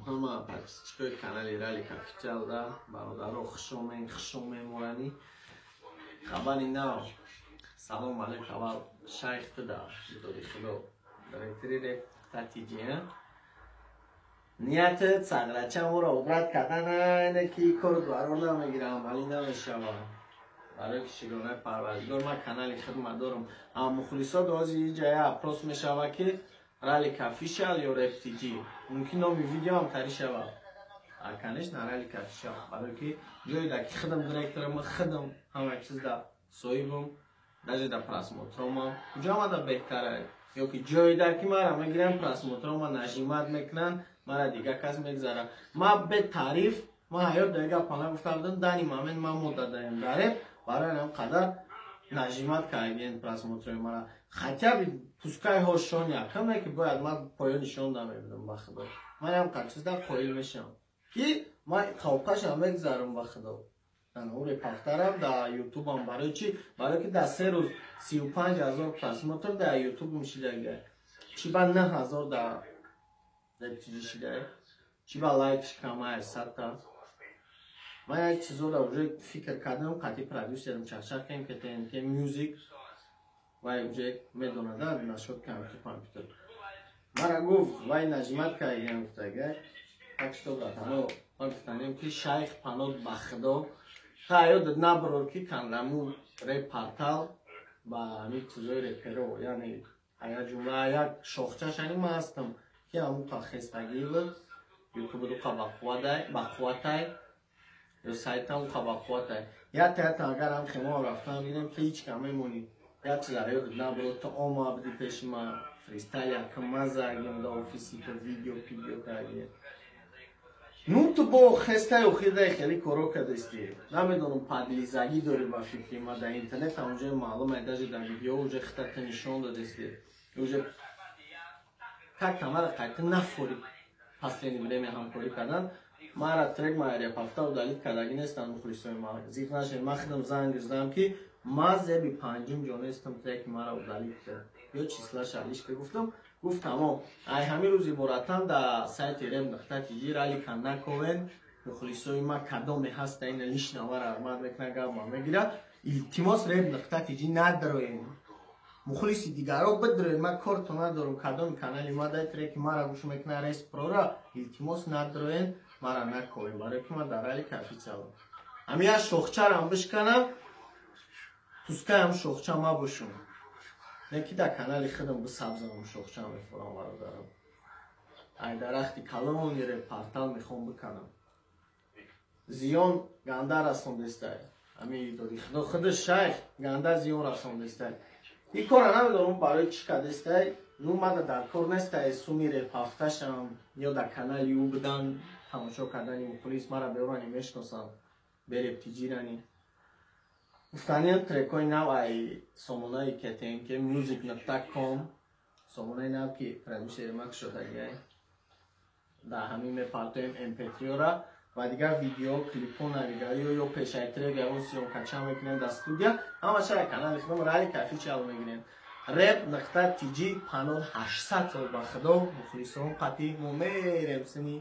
Ҳама подписчикои канали Ралик Официал да, бародаро, хушомед, хушомед морани. Хабари нав. Салом алейк, аввал шайх туда, доди худо. Директори Реп Татиҷи, нияти цаграча моро обрат кардан ине ки кору барор намегирам, амалӣ намешавад. Барои ки шукронаи Парвардигор, ман канали хидмат дорам. Ама мухлисо дози иҷая опрос мешавад, ки Ралик Офишал ё Реп Тҷ, мумкин номи видеоам тари шавад. А, конечно, Ралик Офишал, барои ки ҷое да ки хидм директорам, хидм ҳама чиз да соҳибам, даже да просмотромам куҷо омада беҳтара, ё ки ҷое да ки мара мегирам, просмотрома нажимать мекунанд, мара дигар кас мегзара. Ма бе таъриф, ма ҳаёт да гапа нагуфта будам. Дани момент ма мода даем дар реп, барои ҳам қадар нажимать кардем просмотрои мара. Хотя бы пускай ҳошон якам не, ки бояд ман поёни шон мебудам. Ба худо, ман ҳам қачизда қоил мешавам, ки ман қавқашам мегзарам. Ба худо, репахтарам да ютубам. Барои чи? Барои ки дар 3 рӯз 35 000 просмотр дар ютубам шидага, чи ба 9000 дар репчиҷи шидае, чи ба лайкш камае 100-та. Ман як чизоро уже фикр кардам, қатъи продюсерам чахчах кардем, ки ТНТ Music вай уже медонада насчёт компьютер. Мара гуфт, вай нажимать кардем, гуфтага. Так что, братано, ма гуфтанем, ки шайх панот, ба худо, та ёдат набарор, ки кандаму реп портал ба ҳамин чизои реперо, яъне ая ҷумла як шохчашани ман ҳастам, ки ҳамун хестагӣ буд, ютуб дуқа бақувватай ё сайтам уқа бақувватай. Ята ята агар ҳам хемо рафтан бинем, ки ҳеч кам мемонӣ. Як чиз дар ёдат набарор: ту ома буди пеши ма, фристайл якам мазагем да офиси то видео пидео кардем. Ну, ту бо хестаи охирдаи хеле коро кардасти, намедонам, подлизагӣ дорӣ. Ба фикри ма, дар интернет ҳамунҷо маълум, даже дар видео уже хитата нишон додасти. Уже как камара қайта нафори. Последнее время ҳамкорӣ кардан мара трек ма репафта удалить кардагӣ нестам. Мухлисои ма, зиқ нашед, ман худам занг задам, ки ма зеби панҷум ҷо нестам, треки мара удалить кард ё числаша алишка гуфтам. Гуфт: тамом, ай ҳамин рӯз иборатан дар сайти rep.tj ралика наковен. Мухлисои ма кадоме ҳаста, ина лично мара раҳмат мекунад, гапма мегирад. Илтимос, rep.tj надроен. Мухлиси дигаро бидроен, ман корто надорам. Кадоми канали ма дай треки мара гӯш мекунад, респрора, илтимос, надроен, мара наковен, барои ки ман дар Ралик Официалам. Ҳамин як шохчарам бишканам, пускай ам шохча мабошум, не ки дар канали худам бисабзам, шохча мефурам. Бародарам, ай дарахти калони репортал мехом биканам. Зиён ганда расондестай, ҳамин доди худо, худи шайх ганда зиён расондестай. Ин кора намедонам барои чӣ кардестай. Ну, мада дар кор нестай суми репҳафташам ё дар канали ӯ будан, тамошо кардани мухлис мара берони мешиносам, берептиҷирани. Гуфтаниям, трекҳои нав ай сомонаи ктнк music.com, сомонаи нав, ки продюсери ма кушодагиай, дар ҳамин мепартоем mp3-ра ва дигар видео, клипҳо, навигариё ё пешаи трек ягон съёмкача мекунем дар студия. Ҳамаша канали худам Ралик Официал мегирем. Rep.tj панод 800 сол, ба худо, мухлисон, қатъи мо мерем сини.